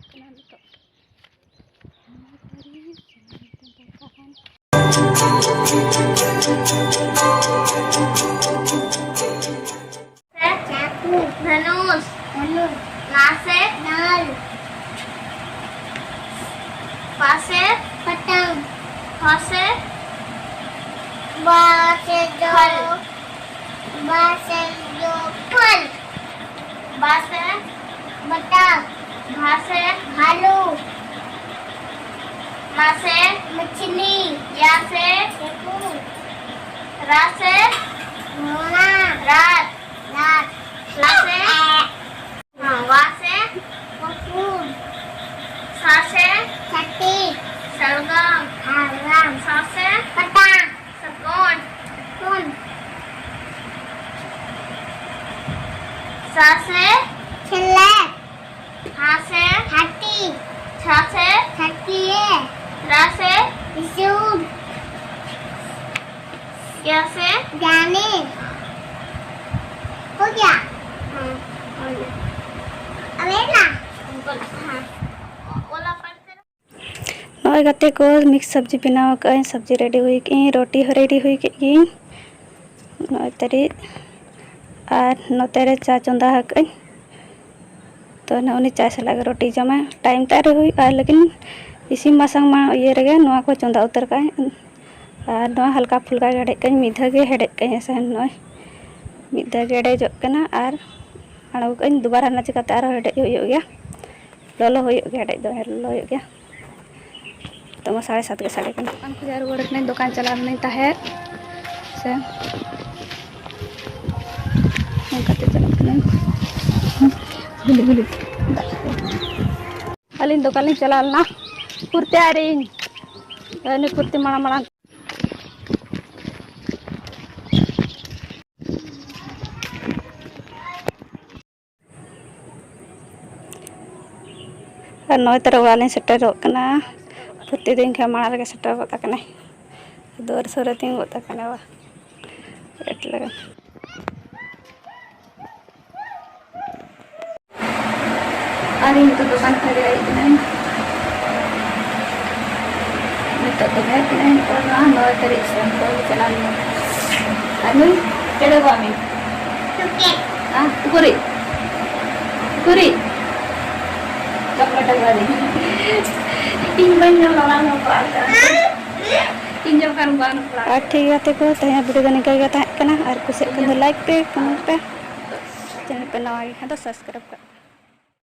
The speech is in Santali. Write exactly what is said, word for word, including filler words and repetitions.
ᱠᱟᱱᱟ ᱱᱤᱛᱚᱜ᱾ ᱪᱟᱠᱩ᱾ ᱫᱷᱟᱱᱩᱥ᱾ ᱫᱷᱟᱱᱩᱥ᱾ ᱱᱟ ᱥᱮ? ᱱᱟᱞ᱾ ᱯᱟ ᱥᱮ? ᱯᱟᱴᱟᱝ᱾ ᱯᱷᱟ ᱥᱮ? ᱵᱟ ᱥᱮ ᱡᱚ᱾ ᱯᱷᱚᱞ᱾ ᱵᱟ ᱥᱮ ᱡᱚ, ᱯᱷᱚᱞ᱾ ᱵᱟ ᱥᱮ? ᱵᱟᱴᱟ᱾ ᱵᱷᱟ ᱥᱮ? ᱵᱷᱟᱞᱩ᱾ ᱢᱟ ᱥᱮ? ᱢᱟᱪᱷᱞᱤ᱾ ᱭᱟ ᱥᱮ? ᱭᱟᱹᱠᱩ᱾ ᱨᱟ ᱥᱮ? ᱨᱚᱲᱟ᱾ ᱨᱟᱛ᱾ ᱨᱟᱛ᱾ ᱥᱟ ᱥᱮ? ᱦᱚᱸ, ᱣᱟ ᱥᱮ? ᱣᱟᱠᱩᱢ᱾ ᱥᱟ ᱥᱮ? ᱥᱟᱛᱤ᱾ ᱥᱟᱲᱜᱟᱢ᱾ ᱥᱟᱲᱜᱟᱢ᱾ ᱥᱟ ᱥᱮ? ᱯᱟᱴᱟ᱾ ᱥᱟᱠᱚᱢ᱾ ᱥᱟᱠᱚᱢ᱾ ᱥᱟ ᱥᱮ? ᱥᱮᱞᱮᱫ᱾ ᱦᱟ ᱥᱮ? ᱦᱟᱹᱛᱤ᱾ ᱪᱷᱟ ᱥᱮ? ᱪᱷᱟᱹᱛᱤᱭᱟᱹ᱾ ᱨᱟ ᱥᱮ? ᱨᱤᱥᱩᱢ᱾ ᱭᱟ ᱥᱮ? ᱡᱟᱱᱤ᱾ ᱦᱳ ᱜᱭᱟ᱾ ᱦᱮᱸ, ᱦᱳᱭ ᱜᱮ᱾ ᱟᱵᱮ ᱱᱟ᱾ ᱩᱱᱠᱩ, ᱦᱮᱸ᱾ ᱚᱞᱟ ᱯᱟᱲᱛᱮ ᱨᱮ᱾ ᱱᱚᱜᱼᱚᱭ ᱜᱟᱛᱮ ᱠᱚ, ᱢᱤᱠᱥ ᱥᱚᱵᱽᱡᱤ ᱵᱮᱱᱟᱣ ᱟᱠᱟᱫ ᱟᱹᱧ, ᱥᱚᱵᱽᱡᱤ ᱨᱮᱰᱤ ᱦᱩᱭ ᱠᱮᱫ ᱟᱹᱧ, ᱨᱩᱴᱤ ᱦᱚᱸ ᱨᱮᱰᱤ ᱦᱩᱭ ᱠᱮᱫ ᱜᱤᱭᱟᱹᱧ᱾ ᱱᱚᱜᱼᱚᱭ ᱛᱟᱹᱨᱤ ᱟᱨ ᱱᱚᱛᱮ ᱨᱮ ᱪᱟ ᱪᱚᱸᱫᱟ ᱟᱠᱟᱫ ᱟᱹᱧ᱾ ᱛᱚ ᱱᱚᱜᱼᱚᱭ ᱩᱱᱤ ᱪᱟ ᱥᱟᱞᱟᱜ ᱜᱮ ᱨᱩᱴᱤ ᱡᱚᱢᱟᱭ᱾ ᱴᱟᱭᱤᱢ ᱛᱮ ᱟᱹᱣᱨᱤ ᱦᱩᱭᱩᱜᱼᱟ, ᱞᱮᱠᱤᱱ ᱤᱥᱤᱱ ᱵᱟᱥᱟᱝ ᱢᱟ ᱤᱭᱟᱹ ᱨᱮᱜᱮ ᱱᱚᱣᱟ ᱠᱚ ᱪᱚᱸᱫᱟ ᱩᱛᱟᱹᱨ ᱠᱟᱜ ᱟᱹᱧ᱾ ᱟᱨ ᱱᱚᱣᱟ ᱦᱟᱞᱠᱟ ᱯᱷᱩᱞᱠᱟ ᱜᱮ ᱦᱮᱰᱮᱡ ᱠᱟᱜ ᱟᱹᱧ, ᱢᱤᱫ ᱫᱷᱟᱣ ᱜᱮ ᱦᱮᱰᱮᱡ ᱠᱟᱜ ᱟᱹᱧ᱾ ᱦᱮᱸᱥᱮ ᱱᱚᱜᱼᱚᱭ ᱢᱤᱫ ᱫᱷᱟᱣ ᱜᱮ ᱦᱮᱰᱮᱡᱚᱜ ᱠᱟᱱᱟ ᱟᱨ ᱟᱬᱜᱚ ᱠᱟᱜ ᱟᱹᱧ᱾ ᱫᱩᱵᱟᱨᱟ ᱨᱮᱱᱟᱜ ᱪᱤᱠᱟᱹᱛᱮ ᱟᱨᱦᱚᱸ ᱦᱮᱰᱮᱡ ᱦᱩᱭᱩᱜ ᱜᱮᱭᱟ, ᱞᱚᱞᱚ ᱦᱩᱭᱩᱜ ᱜᱮᱭᱟ, ᱦᱮᱰᱮᱡ ᱫᱚ ᱞᱚᱞᱚ ᱦᱩᱭᱩᱜ ᱜᱮᱭᱟ᱾ ᱱᱤᱛᱚᱜ ᱢᱟ ᱥᱟᱲᱮ ᱥᱟᱛ ᱜᱮ ᱥᱟᱰᱮ ᱠᱟᱱᱟ᱾ ᱫᱚᱠᱟᱱ ᱠᱷᱚᱱ ᱨᱩᱣᱟᱹᱲ ᱠᱟᱹᱱᱟᱹᱧ, ᱫᱚᱠᱟᱱ ᱪᱟᱞᱟᱣ ᱞᱮᱱᱟᱹᱧ ᱛᱟᱦᱮᱸᱫ ᱥᱮ ᱚᱱᱠᱟᱛᱮ ᱪᱟᱞᱟᱜ ᱠᱟᱹᱱᱟᱹᱧ᱾ ᱜᱩᱞᱤ ᱜᱩᱞᱤ ᱫᱟᱜ᱾ ᱟᱹᱞᱤᱧ ᱫᱚᱠᱟᱱ ᱞᱤᱧ ᱪᱟᱞᱟᱣ ᱞᱮᱱᱟ, ᱯᱷᱩᱨᱛᱤ ᱟᱹᱣᱨᱤᱧ, ᱟᱹᱞᱤᱧ ᱯᱷᱩᱨᱛᱤ ᱢᱟᱲᱟᱝ ᱢᱟᱲᱟᱝ᱾ ᱟᱨ ᱱᱚᱜᱼᱚᱭ ᱛᱚᱨᱟ ᱚᱲᱟᱜ ᱞᱤᱧ ᱥᱮᱴᱮᱨᱚᱜ ᱠᱟᱱᱟ᱾ ᱯᱨᱚᱛᱤᱫᱤᱱ ᱠᱷᱚᱱ ᱢᱟᱲᱟᱝ ᱨᱮᱜᱮ ᱥᱮᱴᱮᱨ ᱜᱚᱫ ᱟᱠᱟᱱᱟᱭ᱾ ᱫᱩᱣᱟᱹᱨ ᱥᱩᱨ ᱨᱮ ᱛᱤᱸᱜᱩ ᱜᱚᱫ ᱟᱠᱟᱱᱟ ᱵᱟ᱾ ᱮᱴ ᱞᱟᱜᱟ᱾ ᱟᱨ ᱤᱧ ᱫᱚ ᱫᱚᱠᱟᱱ ᱠᱷᱚᱱ ᱜᱮ ᱦᱮᱡ ᱠᱟᱹᱱᱟᱹᱧ᱾ ᱱᱤᱛᱚᱜ ᱫᱚ ᱦᱮᱡ ᱠᱟᱹᱱᱟᱹᱧ, ᱱᱤᱛᱚᱜ ᱱᱚᱣᱟ ᱱᱚᱭ ᱛᱟᱹᱨᱤᱠᱷ ᱥᱮᱱ ᱠᱚ ᱪᱟᱞᱟᱣ ᱞᱮᱱᱟ᱾ ᱟᱨ ᱱᱩᱭ ᱪᱮᱬᱮ ᱠᱚᱣᱟᱜ ᱢᱤᱫ᱾ ᱦᱮᱸ, ᱩᱠᱩᱨᱤᱡ? ᱩᱠᱩᱨᱤᱡ? ᱪᱚᱠᱞᱮᱴ ᱟᱹᱜᱩ ᱟᱹᱫᱤᱧ᱾ ᱤᱧ ᱵᱟᱹᱧ ᱧᱟᱢᱟ, ᱵᱟᱝ ᱧᱟᱢᱚᱜᱼᱟ᱾ ᱤᱧ ᱡᱚᱢ ᱠᱷᱟᱱ ᱵᱟᱝ ᱧᱟᱢᱚᱜᱼᱟ᱾ ᱟᱨ ᱴᱷᱤᱠ ᱜᱮᱭᱟ ᱜᱟᱛᱮ ᱠᱚ, ᱛᱮᱦᱮᱧᱟᱜ video ᱫᱚ ᱱᱤᱝᱠᱟ ᱜᱮ ᱛᱟᱦᱮᱸ ᱠᱟᱱᱟ᱾ ᱟᱨ ᱠᱩᱥᱤᱭᱟᱜ ᱠᱷᱟᱱ ᱫᱚ like ᱯᱮ, comment ᱯᱮ, channel ᱯᱮ ᱱᱟᱣᱟ ᱜᱮ ᱠᱷᱟᱱ ᱫᱚ subscribe ᱠᱟᱜ ᱯᱮ᱾